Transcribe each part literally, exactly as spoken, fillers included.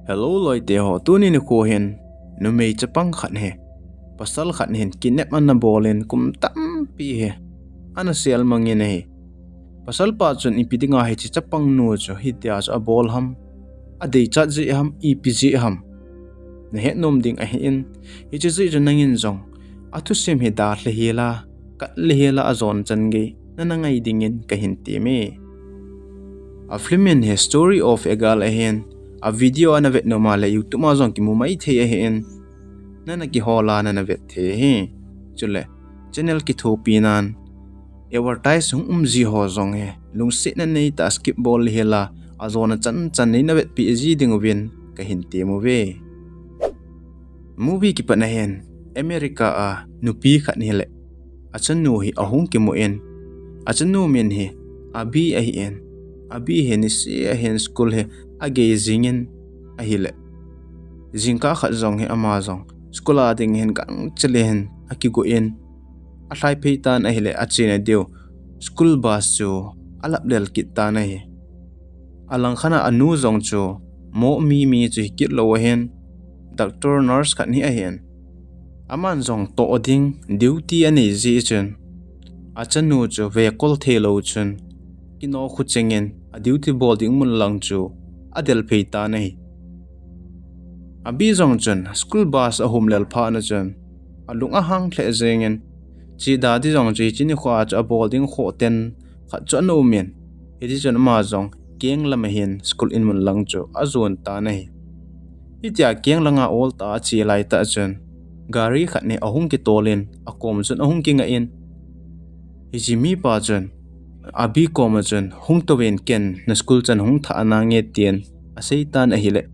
Hello loite ho, tuni nikho hin numei chapang khat hi pasal khat hin kidnap ana bol in kum tampi hi ana sel mangin ahi. Pasal pa chun ipi dinga hiche chapang nu chu hitia chu abol ham, adeichat jeh ham, ipi jeh ham, nahet nom ding ahin, hiche jeh chu nangin jong athusim hi dalha hela, katlha hela, ajon chan gei nana ngai dingin kahin teme. A film in hi Story of a Girl ahin, a video ana vet nom a le YouTube a jong kimu maithei ahin, nana kihol a nana vet thei ahi. Chule channel kithopi nan advertise hung um ji ho jong hi lungsetna neitah a skip bol hela, ajona chan chan neina vetpi ji ding uvin kahin tem uve. Movie kipatna hin America a nupi khat hile achanu hi ahung kimu in, achanu min hi Abby ahin, Abby hi niseh ahin school hi agei jingin ahile, jingkah khat jong hi ama jong school a ding hin gangchel in akigo in, alhai phei tan ahile achena diu school bus chu alap lel kit tan ahi. Alangkhat a anu jong chu moh mimi chu hikit lou ahin, doctor nurse khat hi ahin, aman jong toh ding duty anei jeh chun achanu chu vekol theilou chun kino khu chengin a duty bol ding mun lang chu adel phei tan ahi. Abby jong chun school bus ahum lel phat na chun alung ahang lheh jengin, che da di jong chu hiche nikho a chu abol ding khoh ten khat chu ana um in, hiti chun ama jong keng lam ahin school in mun lang chu ajon tan ahi. Hitia keng langa ol tah a ache laitah chun gari khat hi ahung kitol in akom chun ahung kingah in, hiche mipa chun Abby koma chun, hung touvin, ken na school chan hung thah nange, tin asei tan ahile,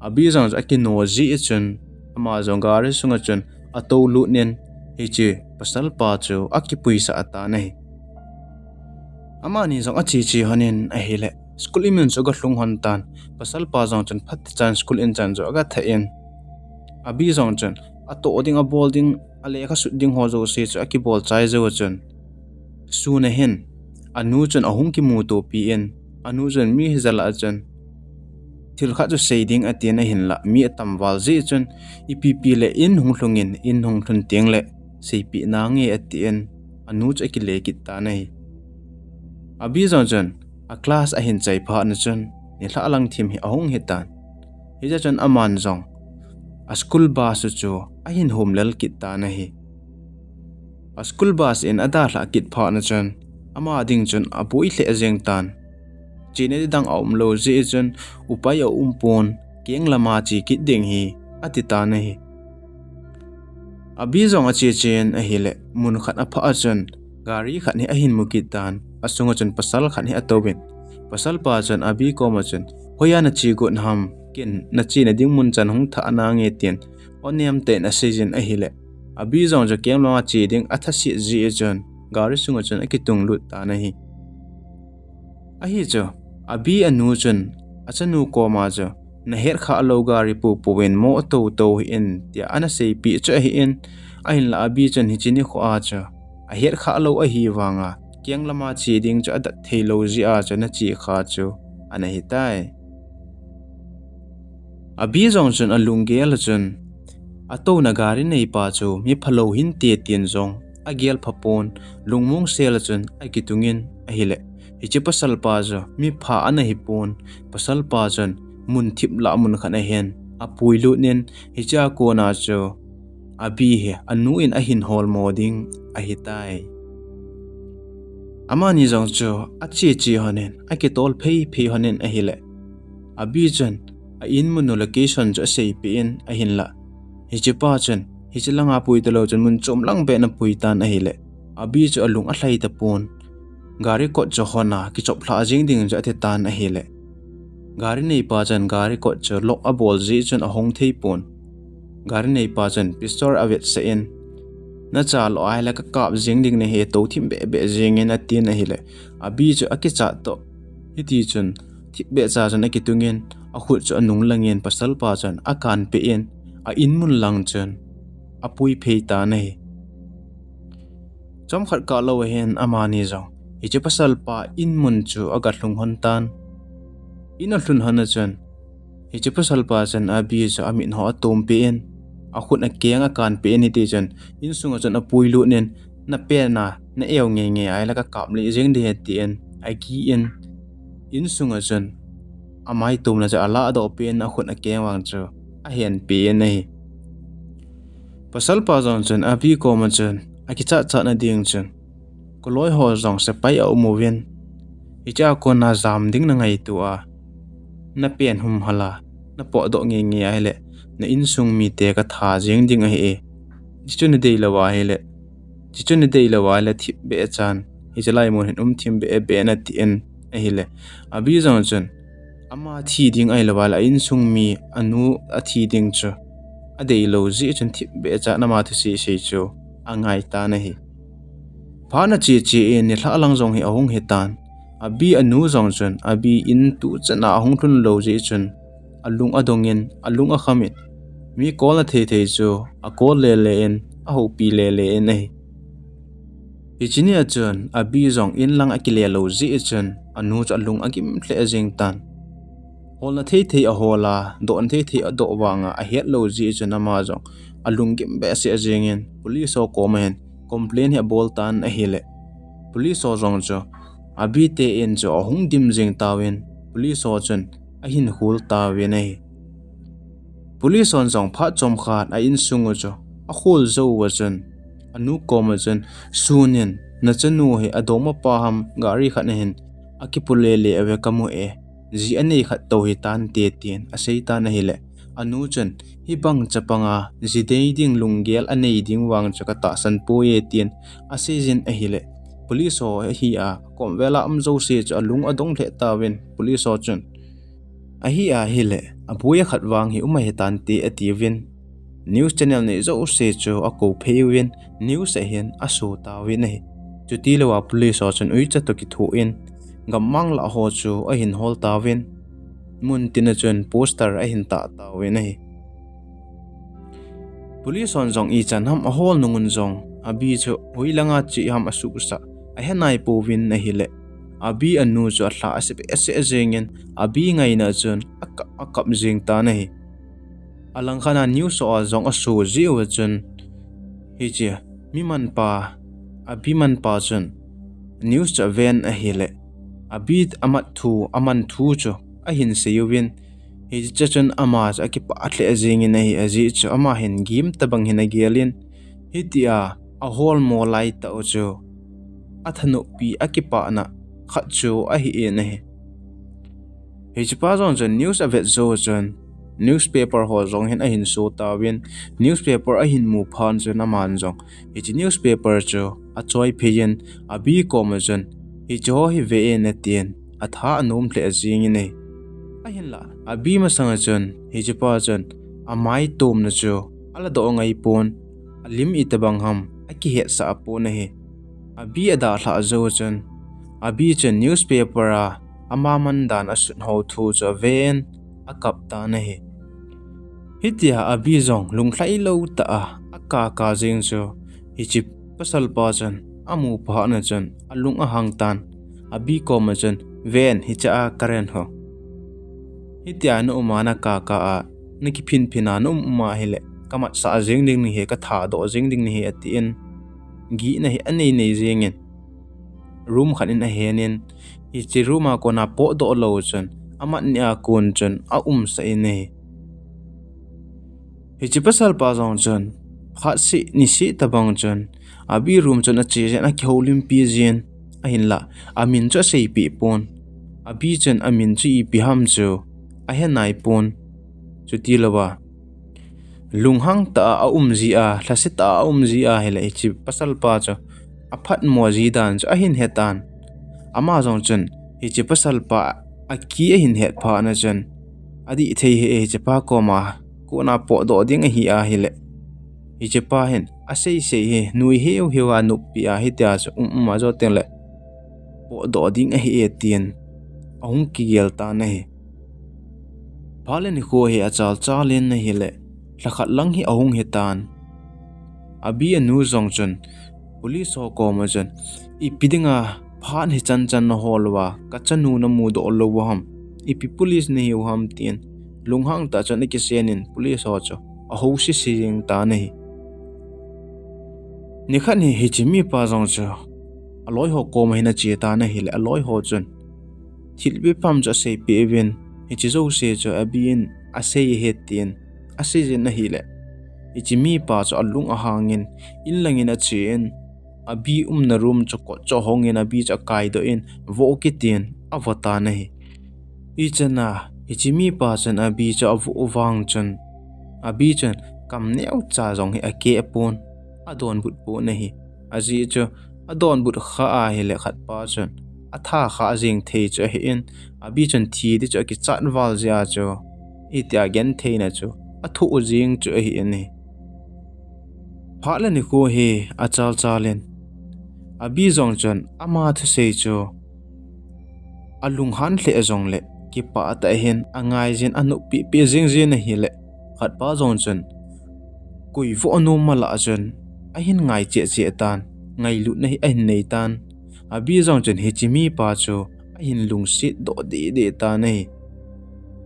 Abby jong chu akino jeh chun ama jong gari sunga chun atou lut in, hiche pasal pa chu akipuisah tan ahi. Amani jong ache che lhonin ahile, school in mun chu aga lhung lhon tan, pasal pa jong chun phatechan school in chan chu aga thah in, Abby jong chun atoh ding, abol ding, alekha sut ding ho jouse chu akibol chai jou chun, sun ahin anu chun ahung kimutopi in, anu chun mi hijat lah a chun thil khat chu sei ding atin, ahinlah mi atam val jeh chun, ipi pi le in hung lhungin, in hung lhun teng le seipeh nange, atin anu chu akile kit tan ahi. Abby jong chun a class ahin chai phat na chun nilhah lang thim hi ahung hitan. Hijeh chun aman jong a school bus chu ahin hum lel kit tan ahi. A school bus in adalhah kit phat na chun ama ding chun aboi lheh jeng tan. Chena ding dang aum lou jeh chun upai aum pon, keng lama che kit ding hi ati tan ahi. Abby jong ache chen ahile, mun khat aphah a chun gari khat hi ahin mu kit tan, asunga chun pasal khat hi atouvin, pasal pa chun Abby koma chun, hoiya nache got ham, ken nachena ding mun chan hung thah nange, tin onem tah in aseijin ahile, Abby jong chu keng lama che ding athaset jeh chun gari sunga chun akitung lut tan ahi. Ahi chu, Abby anu chun achanu koma chu, nahet khah lou gari pu pu in mo tou tou hih in, tia ana seipeh chu ahin, ahinlah Abby chun hiche nikho a chu ahet khah lou ahi vanga keng lama che ding chu adat theilou jeh a chu nache kha chu ana hitai. Abby jong chun alunggel a chun atouna gari neipa chu mi phalou hinte tin jong agel phapon, lungmong sel a chun akitungin ahile, hiche pasal pa chu mipha ana hipon, pasal pa chun mun thip lah mun khat ahin apui lut in, hichea kona chu Abby hi anu in ahin holmo ding ahitai. Amani jong chu ache che lhonin, akitol phei phei lhonin ahile, Abby chun a in mun u location chu aseipeh in ahinlah, hichepa chun hiche langa pui talou chun mun chom lang beh in apui tan ahile, Abby chu alung alhai tapon, gari kot chu hon a kichop lhah jeng ding chu ati tan ahile, gari neipa chun gari kot chu lock abol jeh chun ahong thei pon. Gari neipa chun pistol avetsah in, nacha lou ahile kakap jeng ding nahi, tou thim beh beh jengin, atin ahile, Abby chu akichat toh, hiti chun thipbeh cha chun akitungin, akhut chu anung langin pasal pa chun akanpeh in, a in mun lang chun apui phei tan ahi. Chomkhat kah lou ahin amani jong hiche pasal pa in mun chu aga lhung lhon tan. In alhun lhon a chun Hiche pasalpa chun Abi chu amit ho atom peh in, akhut akeng akan peh in, hiti chun insunga chun apuilut in, na pen a na eu ngei ngei ahile ka kap lih jeng ding ahi tin, agih in, insunga chun amai tomna chu alahdoh peh in, akhut akeng vang chu ahen peh in ahi. Pasalpa jong chun Abi koma chun akichat chatna ding chun, koloi ho jong sepai aum uvin, hichea kona jam ding na ngaito a, na pen hum hal a, na potdoh ngei ngei ahile, na insung mite ka tha jeng ding ahi e. Hichu na deilou ahile, hichu na deilou ahile thipbeh chan hiche lai mun hin um thim beh beh in, atin ahile, Abi jong chun ama thi ding ahilou a le, a insung mi anu athi ding chu adeilou jeh chun thipbeh chan ama thusei sei chu angai tan ahi. Phat ache che in nilhah lang jong hi ahung hitan. Abi anu jong chun Abi in tuchan a ahung lhun lou jeh chun alung adong in, alung akham in, mi call na thei thei chu acall le le in, ahoupi le le in ahi. Hiche nia chun Abi jong in lang akile lou jeh chun anu chu alung agim lheh jeng tan. Holna thei thei ahol a, dohna thei thei adoh vang a, ahet lou jeh chun ama jong alung gim behseh jeng in, police ho koma hin complain hi abol tan ahile, police ho jong chu Abi te in chu ahung dim jeng tauvin, police ho chun ahin khol tauvin ahi. Police hon jong phat chomkhat a insung u chu akhol jou uva chun, anu koma chun, sun in, na chanu hi adongmapa ham gari khat na hin akipu le le uve kamu e, ji anei khat tou hitante, tin asei tan ahile, anu chun hibang chapang a ji dei ding lunggel anei ding vang chu katahsan poi e, tin asei jin ahile, police ho hi a komvel a um jouse chu alung adong lheh tauvin, police ho chun, ahi ahile, aboi a khat vang hi um ahi tante, atiuvin, news channel nei jouse chu akou phei uvin, news a hin aso tauvin ahi. Chutilou a police ho chun uicha toh kithoh in, gammang lah ho chu ahin hol tauvin, mun tin a chun poster ahin tah tauvin ahi. Police hon jong ichan ham ahol nung un jong, Abi chu hoilanga che ham asuhsah ahe nai pouvin ahile, Abi anu chu alha ase behseh jeng in, Abi ngaina chun akap, akap jeng tan ahi. Alangkhat a news ho a jong aso jeh uva chun, hiche mi manpa, Abi manpa chun news chu aven ahile, Abi amat thu, aman thu chu ahin sei uvin, hiche chun ama chu akipah lheh jeng in ahi, ajeh chu ama hin gim tobang hin agel in, hitia aholmo laitah u chu athanoppi, akipahna khat chu ahi in ahi. Hichepa jong chun news avet jou chun, newspaper ho jong hin ahin so tauvin, newspaper ahin mu phat chun aman jong hiche newspaper chu achoi phei in, Abi koma chun hiche ho hi ve in, atin atha anom lheh jeng in ahi. Ahinla Abi masanga chun hichepa chun amai tomna chu aladoh ngai pon, alim itobang ham akihetsah pon ahi. Abi adalhah jou chun, Abi chun newspaper a ama mandan asut ho thu chu aven, akap tan ahi. Hitia Abi jong lunglhailou tah a akaka jeng chu, hiche pasalpa chun amu phat na chun alung ahang tan, Abi koma chun, ven, hichea ka ren ho, hitia na um a nakaka a, nakiphinphin a na um um ahile, kamatsah jeng ding nahi, kathadoh jeng ding nahi, atin, gihna hi anei nei jeng in, room khat in ahen in, hiche room a kona potdoh lou chun amat ni a kon chun aumsah in ahi. Hiche pasalpa jong chun phat seh niseh tobang chun Abi room chun ache jin, akihoulimpi jin, ahinla amin chu aseipeh pon. Abi chun amin chu ipi ham chu ahe nai pon. Chutilouva lunghang tah a aum jia, lhasetah a aum jia ahile, hiche pasalpa chu aphatmo ji dan chu ahin hetan. Ama jong chun hiche pasalpa aki ahin het phat na chun, adih thei hi, hichepa koma kona potdoh ding ahi ahile, hichepa hin aseisei hi nui hiu hiu a noppi a, hitia chu um um a jou tengle potdoh ding ahi e, tin ahung kigel tan ahi. Phat le nikho hi achalchal in ahile, lhakhat lang hi ahung hitan. Abi anu jong chun police ho koma chun, ipi dinga phat hichan chan nahol uva, kachanu namudoh lou u ham, ipi police nahiu ham, tin lunghang tah chun akisenin police ho chu ahousi sing tan ahi. Nikhat hi hiche mipa jong chu aloi ho koma hin ache tan ahile, aloi ho chun thilpeh pam chu aseipeh uvin, hiche jouse chu Abby in asei ahi tin aseijin ahile, hiche mipa chu alung ahangin, in langin achen, Abby umna room chu kot chu ahongin, Abby chu akaidoh in, vo kitin avo tan ahi. Hichana hiche mipa chun Abby chu avo vang chun, Abby chun kam neocha jong hi akeh pon, adonbut pon ahi. Ajeh chu adonbut kha ahile khatpa chun atha kha jeng thei chu ahin, Abby chun thi di chu akichat val jeh a chu, itia gentheina chu athoh jeng chu ahin ahi. Phat le nikho hi achalchalin, Abby jong chun ama thusei chu alunghan lheh jongle kipah tah in angaijin, anop pehpeh jingjin ahile, khatpa jong chun koi vo anom malah chun ahin ngai chehcheh tan, ngailutna hi ahin nei tan. Abby jong chun hiche mipa chu ahin lungset doh dehdeh tan ahi.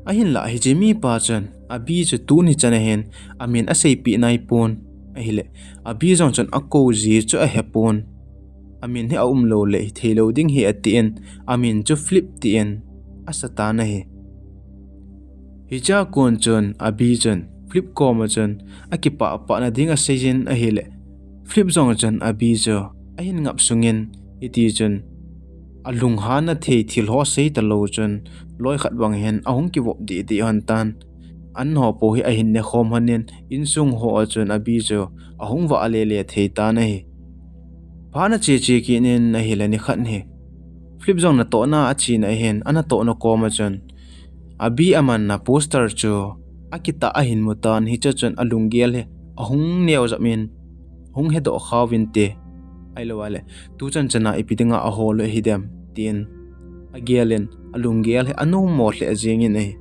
Ahinlah hiche mipa chun Abby chu tuni chan ahin amin aseipeh naipon, ahile Abby jong chun akou ji chu ahepon, amin hi aumlou le hitheilou ding hi atin, amin chu Flip tin asa tan ahi. Hichea kon chun Abby chun Flip koma chun akipah pahna ding aseijin ahile, Flip jong chun Abby chu ahin ngap sungin, hitichun alunghanna thei thil ho sei talou chun, loi khat bang hin ahung kivop dehdeh lhon tan. An ho po hi ahin nekhom lhonin, insung hoa chun Abby chu ahung vah lele thei tan ahi. Phat acheche kitnin ahile nikhat hi Flip jong natohna achena ahin, anatohna koma chun Abby amanna poster chu akitah ahin mutan, hichea chun alunggel hi ahung neojopin, hung hedoh khauvinte, ahiloule tuchan chana ipi dinga ahol u ahidem tin agelin, alunggel hi anommo lheh jengin ahi.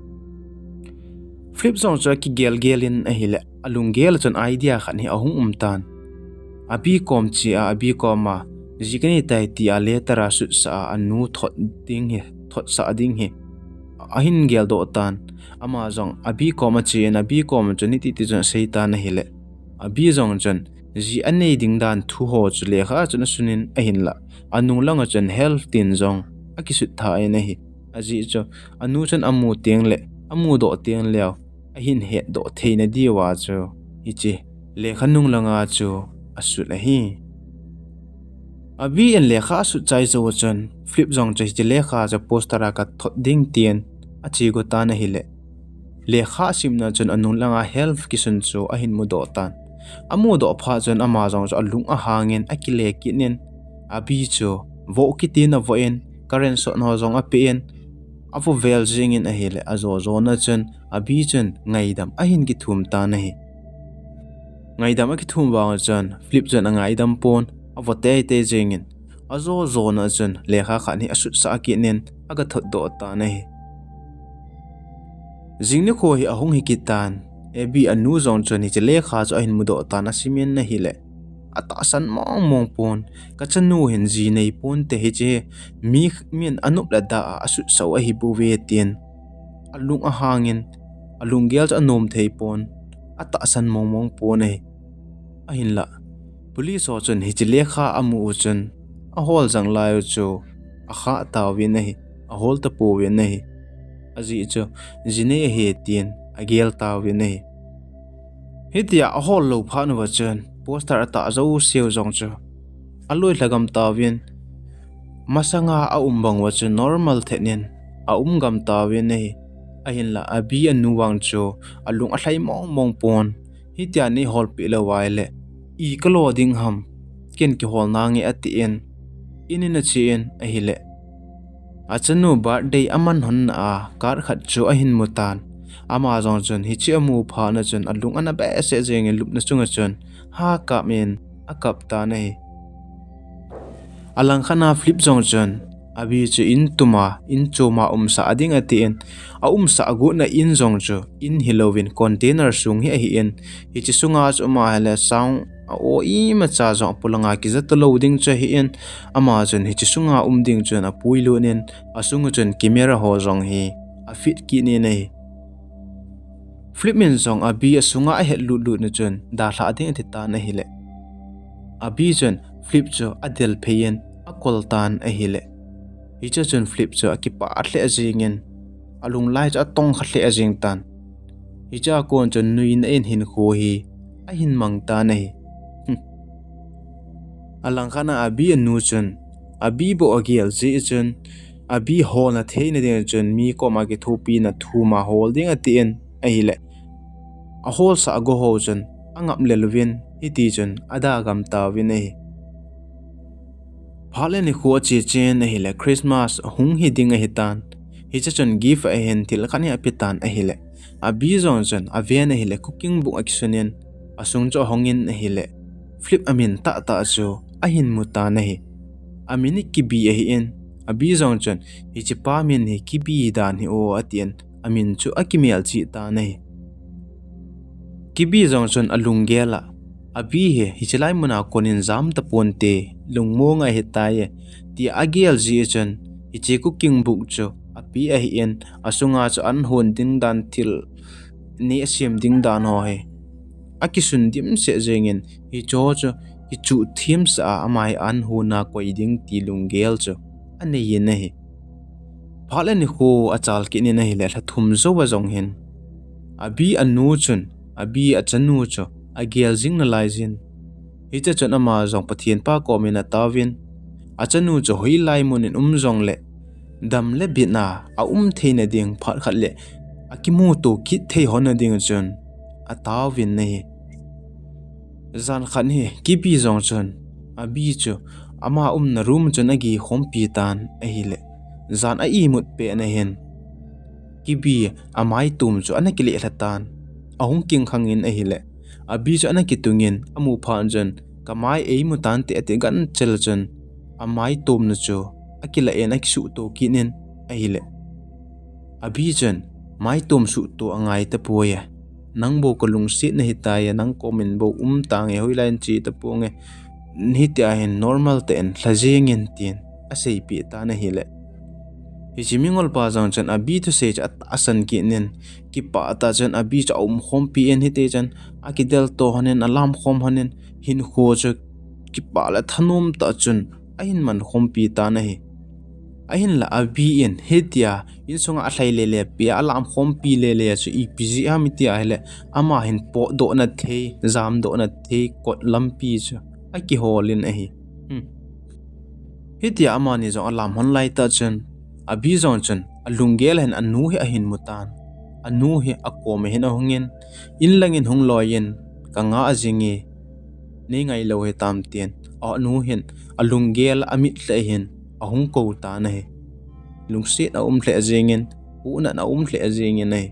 Flip jong chu akigelgelin ahile, alunggel a chun idea khat hi ahung umtan. Abby kom chea, Abby koma ji kaneitai tia letter a sutsah a anu thot ding hi, thotsah ding hi ahin geldoh tan. Ama jong Abby koma chen, Abby koma chun hiti ti chun aseitan ahile, Abby jong chun ji anei ding dan thu ho chu lekha chun asunin, ahinlah anung langa chun health tin jong akisut tha in ahi. Ajeh chu anu chun amu tengle, amudoh tengleu ahin hetdoh theina diuva chu hiche lekha nung langa chu asut ahi. Abby in lekha asut chai jou chun Flip jong chu hiche lekha chu poster a kathot ding tin achegot tan ahile, lekha asimna chun anung langa health kisun chu ahin mudoh tan. Amudoh phat chun ama jong chu alung ahangin akile kitnin, Abby chu vo kitin avohin, current shock ho jong apehin, avo vel jengin ahile, ajo jona chun Abby chun ngaidam ahin kithum tan ahi. Ngaidam akithum vang chun Flip chun angaidam pon, avo teitei jengin, ajo jona chun lekha khat hi asutsah kitnin agathotdoh tan ahi. Jing nikho hi ahung hi kit tan, Abby anu jong chun hiche lekha chu ahin mudoh tan, asimin ahile, atahsan mongmong pon, kachanu hin ji neiponte, hiche mi, min anop le dah a asutsah u ahibouve tin alung ahangin, alunggel chu anom theipon, atahsan mongmong pon ahi. Ahinlah police ho chun hiche lekha amu u chun ahol jang lai u chu akhah tauvin ahi, ahol tapouvin ahi. Ajeh chu ji nei ahi tin agel tauvin ahi. Hitia ahol lou phat uva chun poster atah jouseu jong chu aloi lhagam tauvin, masanga aum bang uva chu normal thetnin aum gam tauvin ahi. Ahinlah Abby anu vang chu alung alhai mongmong pon, hitia neiholpeh lou ahile i kalo ding ham, ken kihol nange atin, inin achen ahile, achanu birthday aman lhonna a card khat chu ahin mutan. Ama jong chun hiche amu phat na chun alung ana behseh jengin lupna chunga chun ha kap in akap tan ahi. Alangkhat na Flip jong chun Abby chu in tuma, in choma umsah ding atin, aumsah gotna in jong chu in hilouvin container sung hi ahin, hiche sunga chu ama hile sound a-o imacha jong apolanga kija talou ding chu ahin, ama chun hiche sunga um ding chun apuilut in, asunga chun camera ho jong hi afit kitnin ahi. Flip in jong Abby asunga ahet lut lut na chun dalha ding ati tan ahile, Abby chun Flip chu adel phei in akol tan ahile, hiche chun Flip chu akipah lheh jingin, alunglai chu atong kha lheh jing tan. Hiche a kon chun nuina in hinkho hi ahin mang tan ahi. Alangkhat a Abby anu chun Abby bou agel jeh chun, Abby holna theina ding chun mi koma kithopina thum a hol ding atin ahile, aholsah go ho chun angap lel uvin, hiti chun ada gam tauvin ahi. Phat le nikho ache chen ahile, Christmas hung hi ding ahitan. Hiche chun gift ahin thil khat hi ape tan ahile, Abby jong chun aven ahile, cooking book akisun in, asung chu ahong in ahile, Flip amin tahtah chu ahin mu tan ahi. Amin hi Kibi ahin, Abby jong chun, hichepa min hi Kibi dan hi o, atin, amin chu akimelchih tan ahi. Kibi jong chun alunggel a, Abby hi hiche lai muna konin jam taponte, lungmong ahitai e, tia agel jeh chun, hiche cooking book chu ape ahin, asunga chu an hon ding dan thil neh sem ding dan ho hi akisun dimset jengin, hicheho chu kichuh themsah a ama hi an hon a koi ding ti lunggel chu anei in ahi. Phat le nikho achal kit in ahile, lha thum jou a jong hin Abby anu chun Abby achanu chu agel jing nalai jin, hiche chun ama jong Pathen pa komin ataovin, achanu chu hoilai mun in um jongle, dam le bitna aum theina ding, phat khat le akimuto kit thei hon na ding chun ataovin ahi. Jan khat hi Kibi jong chun Abby chu ama umna room chun ageh khompi tan ahile, jan a imut pet na hin Kibi amaitom chu ana kilehlha tan, ahung kingkhang in ahile, Abby chu ana kitungin, amu phat chun, kamai eimu tante ati ganchel chun, amaitomna chu akilah in akisuhto kit in ahile, Abby chun, maitom suhto angai tapoi e, nang bou kalungset nahitai e, nang komin bou um tange, hoilai in che taponge, hitia hin normal tah in lha jengin tin aseipeh tan ahile, hiche mingolpa jong chun Abby thusei chu atahsan kit in, kipah tah chun Abby chu aumkhompi in, hiti chun akidelto hon in, alamkhom hon in, hinkho chu kipah le thanom tah chun ahin mankhompi tan ahi. Ahinla Abby in hitia insunga alhai lele pi a, alamkhompi lele chu ipi jeh ham iti ahile, ama hin potdohna thei, jamdohna thei kot lampi chu akihol in ahi. Hitia amani jong alam hon laitah chun, Abby jong chun alunggel a hin anu hi ahin mu tan. Anu hi akom a hin ahungin, in langin hung loiyin, kanga ajinge, nei ngailou hitam tin, anu hin alunggel a mit lheh hin ahung kou tan ahi. Lungset aum lheh jengin, pohnat aum lheh jengin ahi.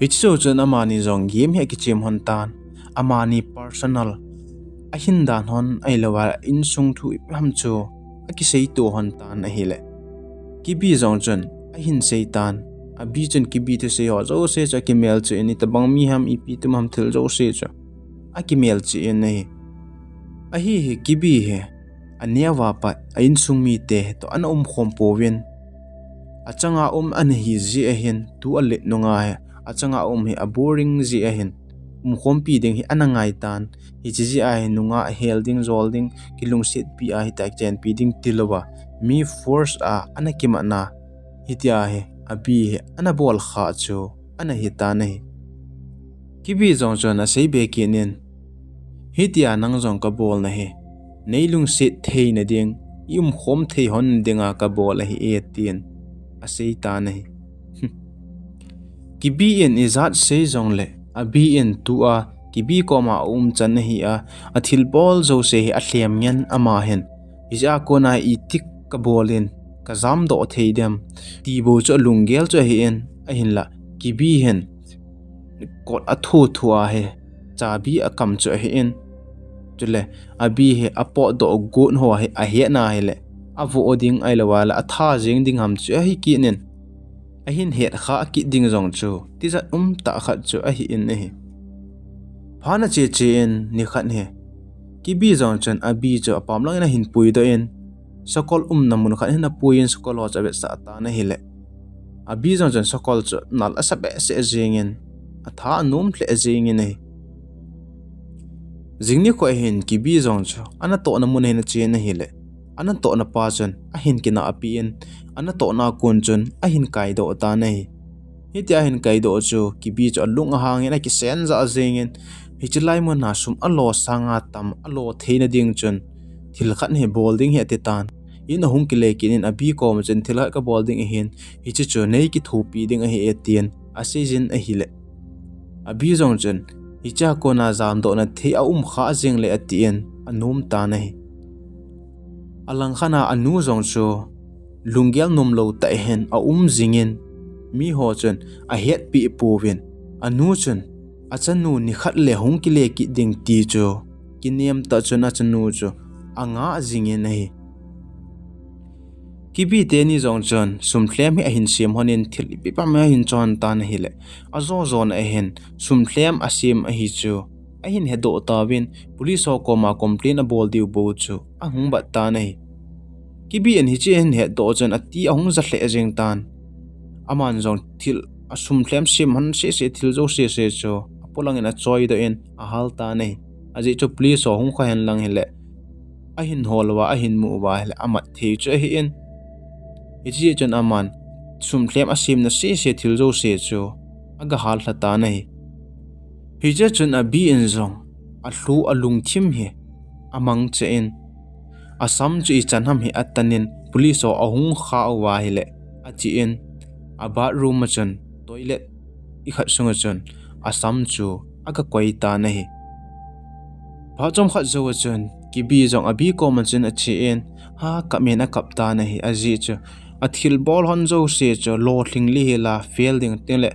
Hiche jou chun amani jong game hi akichem hon tan, amani personal ahin dan hon ahilouva insung thu ipi ham chu akiseito hon tan ahile, Kibi jong chun ahin sei tan. Abby chun Kibi thusei ho jouse chu akimelchih in, itobang mi ham, ipi tum ham, thil jouse chu akimelchih in ahi. Ahi hi Kibi hi aneova pat a insung mite toh ana umkhom pouvin, achanga um ana hi jeh ahin, tu alet nunga hi achanga um hi aboring jeh ahin, umkhompi ding hi ana ngaitan. Hiche jeh a hi nunga ahel ding, jol ding, kilungsetpi a hitia kichenpi ding tilouva, mi force a ana kimatna, hitia hi Abby hi ana bol khah chu ana hitan ahi. Kibi jong chun aseibe kit in, hitia nang jong kabol nahi, neilungset theina ding, iumkhom thei hon dinga kabol ahi e, tin aseitan ahi. Kibi in ijat sei jongle, Abby in tua Kibi koma aumchan ahi a, athilbol jouse hi alhem ngen ama hin. Hijeh a kona itik kabol in, kajamdoh thei dem, ti bou chu alunggel chu ahin, ahinla Kibi hin kot athu thu a hi chabi akam chu ahin, chule Abby hi apotdoh got ho hi ahetna hile, avoh ding ahilouva le atha jeng ding ham chu ahi kit in, ahin hetkhah kit ding jong chu tijat umtah khat chu ahin ahi. Phat ache che in nikhat hi Kibi jong chun Abby chu apam langin ahin puidoh in, sakol umna mun khat hin apuiyin sakol ho chu avetsah tan ahile, Abby jong chun sakol chu nal asa behseh jengin, atha anom lheh jengin ahi. Jing nikho hin Kibi jong chu anatohna mun ahin achen ahile, anatohna pa chun ahin kinahpi in, anatohna kon chun ahin kaidoh tan ahi. Hitia ahin kaidoh chu Kibi chu alung ahangin akisen jah jengin, hiche lai muna sum alo sanga tam alo theina ding chun thil khat hi bol ding hi ati tan. In ahung kile kit in Abi koma chun thil khat kabol ding ahin, hiche chu nei kithopi ding ahi e tin aseijin ahile, Abi jong chun hichea kona jamdohna thei aum kha jeng le atin anom tan ahi. Alangkhat a anu jong chu lunggel nomlou tah hin aum jingin, miho chun ahetpeh pouvin, anu chun achanu nikhat le hung kile kit ding ti chu kinem tah chun achanu chu angah jingin ahi. Kibi teni jong chun sum lhem hi ahin sem lhonin thil ipi ipi ham ahin chon tan ahile, ajo jona ahin sum lhem asem ahi chu ahin hedoh tauvin, police ho koma complain abol diu bou chu ahung bat tan ahi. Kibi in hiche ahin hedoh chun ati ahung ja lheh jeng tan. Aman jong thil asum lhem sem lhon sese thil jouse se chu apolangin achoidoh in ahal tan ahi. Ajeh chu police ho hung kha henlang hile, ahin hol uva, ahin mu uva hile amat thei chu ahin. Hiche chun aman sum lhem asemna sese thil jouse chu aga hal lha tan ahi. Hiche chun Abi in jong alhu alungthim hi amangcha in, asam chu ichan ham hi atanin police ho ahung kha uva hile, achen, a bathroom a chun toilet ikhat sunga chun asam chu aga koi tan ahi. Phat chomkhat jou a chun Kibi jong Abi koma chun achen, ha, akap in akap tan ahi, ajeh chu athil bol lhon jouse chu lolhing lihel a fail ding tin le,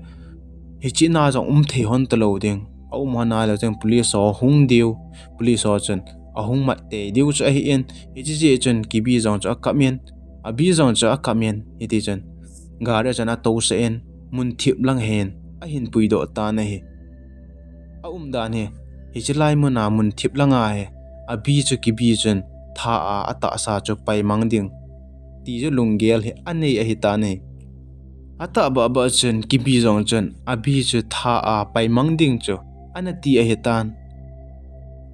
hiche na jong um thei lhon talou ding, aum lhon a lou chun police ho hung diu, police ho chun ahung mat tei diu chu ahin, hiche jeh chun Kibi jong chu akap in, Abi jong chu akap in, hitichun gari a chun atousah in, mun thip lang hin ahin puidoh tan ahi. Aumdan hi hiche lai muna mun thip langa hi Abi chu Kibi chun tha a atahsa chu paimang ding ti chu lunggel hi anei ahitan ahi. Atahbah bah chun Kibi jong chun Abi chu tha a paimang ding chu anati ahitan.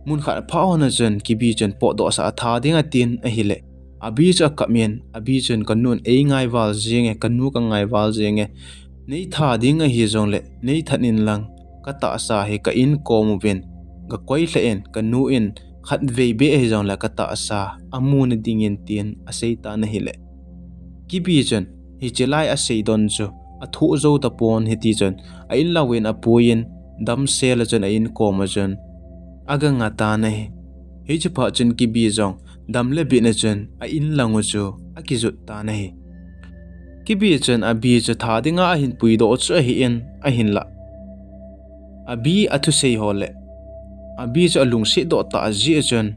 Mun khat phat hon a chun Kibi chun potdohsah a tha ding atin ahile, Abi chu akap in, Abi chun kanun eingai val jenge, kanu kangai val jenge, nei tha ding ahijongle nei that inlang, katahsa hi ka inkom uvin gakoi lheh in, kanu in khatvei beh hijongle katahsa amuna dingin tin aseitan ahile, Kibi chun hiche lai aseidon chu athoh jou tapon, hitichun a-in lauvin apuiyin damsel a chun a-inkom a chun aga ngah tan ahi. Hiche phat chun Kibi jong dam le bitna chun a-in lang u chu akijot tan ahi. Kibi chun Abi chu tha dinga ahin puidoh chu ahin, ahinlah Abi athusei ho le Abi chu alungsetdoh tah jeh a chun,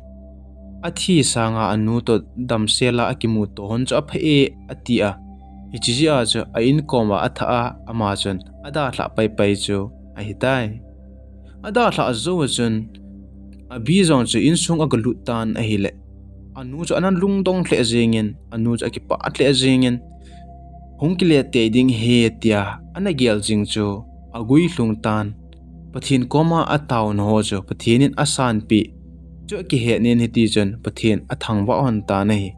athi sanga anu toh damsel a akimuto hon chu apha e, ati a. Hiche jeh a chu a-inkom a athah a, ama chun adalhah paipai chu ahitai. Adalhah jou a chun Abi jong chu insung agalut tan ahile, anu chu ana lungdong lheh jengin, anu chu akipah lheh jengin, hung kile tei ding ahi tia ana gel jing chu aguilhung tan. Pathen koma ataona ho chu Pathen in asanpeh chu akihetnin, hitichun Pathen athangvah hon tan ahi.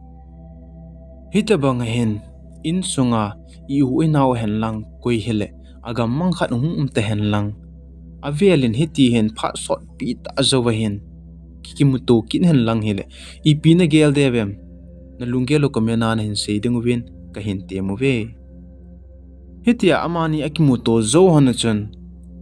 Hitobang ahin, insunga i-u inau henlang, koi hile agammang khat hung um tahenlang, avelin hitihin phat sotpi tah jou ahin kikimuto kit henlang hile, ipi nagel diu vem? Nalunggel u comment a nahin sei ding uvin kahin tem uve. Hitia amani akimuto jou hon a chun,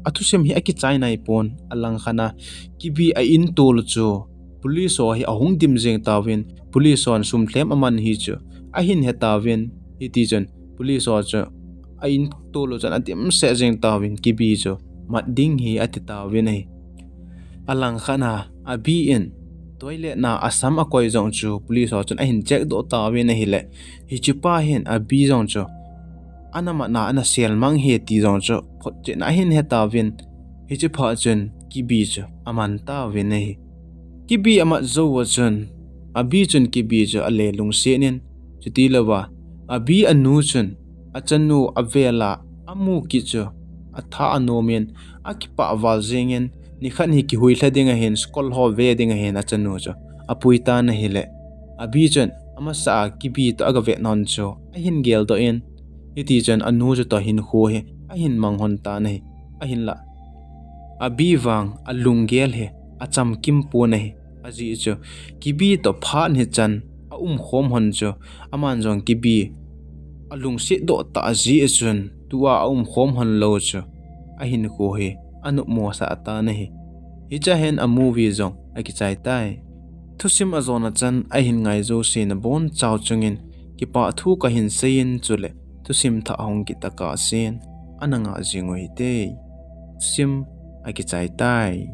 athusem hi akichai naipon, alangkhat a Kibi a-in tol u chu police ho hi ahung dim jeng tauvin, police hon sum lhem aman hi chu ahin he tauvin, hitichun police ho chu a-in tol u chun adimset jeng tauvin, Kibi chu mat ding hi ati tauvin ahi. Alangkhat a Abi in toilet na asam akoi jong chu police ho chun ahin check doh tauvin ahile, hichepa hin Abi jong chu ana matna ana selmang ahi ti jong chu photchetna ahin he tauvin, hiche phat chun Kibi chu aman tauvin ahi. Kibi amat jou a chun, Abi chun Kibi chu ale lungset in, chutilouva Abi anu chun achanu avel a amu kit chu atha anom in, akipah val jeng in, nikhat hi kihuilha ding ahin, school ho ve ding ahin achanu chu apui tan ahile, Abi chun amasa a Kibi toh agavet hon chu ahin geldoh in, hiti chun anu chu toh hinkho hi ahin mang hon tan ahi. Ahinla Abi vang alunggel hi achamkim pon ahi. Ajeh chu Kibi toh phat hichan aumkhom hon chu, aman jong Kibi alungsetdoh tah jeh chun tua aumkhom hon lou chu ahinkho hi anopmo sah tan ahi. Hichea hin a movie jong akichai tai. Thusim ajona chan ahin ngai jouse nabonchau chungin kipah thu kahin seiyin, chule thusim thah hung kit tokah sen ana ngah jing u hite. Thusim akichai tai.